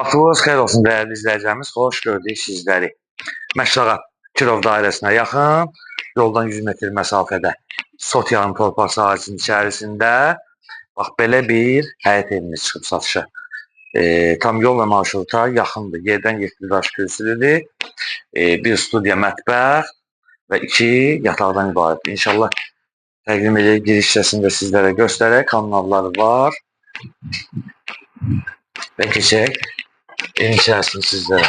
Vaxtınız xeyir olsun dəyərli izləyicilərimiz. Xoş gördük sizləri. Məşlağa Kirov dairəsinə yaxın, yoldan 100 metr məsafədə Sotyanın torpaq sahəsinin içərisində bax belə bir həyət evimiz çıxıb satışa. Tam yol və marşruta yaxındır. Yerdən 7 daş kürsülüdür. Bir studiya mətbəx və 2 yataqdan ibarətdir. İnşallah təqdim edək, giriş hissəsini də sizlərə göstərək. Kanalları var. Və keçək evin içərisini sizlərə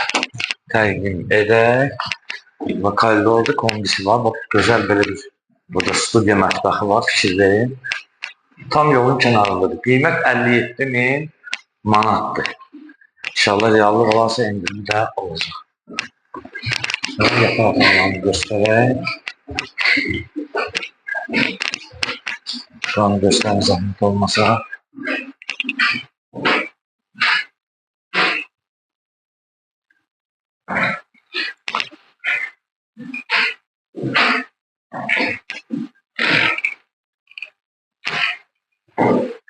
təqdim edək. Və koridorda kombisi var. Bax, gözəl belə bir burada studiya mətbəxi var. Fikir verin. Tam yolun kənarındadır. Qiymət 57 min manatdır. İnşallah reallıq olarsa endirimi də olacaq. Sonra yataq otaqlarını göstərək. Şu an göstərim zəhmət olmasa.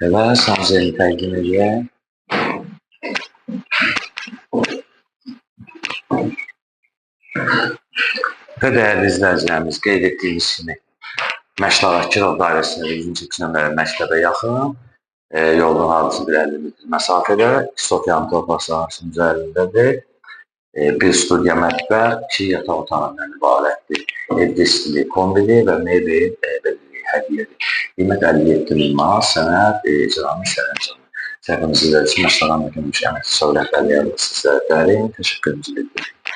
Belə sanzelini təqdim edək. Və dəyərli izləyicilərimiz, qeyd etdiyimiz kimi Məşlağa Kirov dairəsində 108 nömrəli məktəbə yaxın, yoldan hardasa bir 50 metr məsafədə Sofyanın torpaq sahəsinin üzərindədir. Bir studiya mətbəx, 2 yataq otağından ibarətdir. Evdə istilik, kombili və mebel hədiyyədir. Qiymət 57 min manat, sənəd, icrami sərəncamı. Səhifəmizi izlədiyiniz üçün Məşlağa Məkəmiş Əməkçi Rəhbərliyi sizlərə dərin təşəkkürümüzü bildiririk.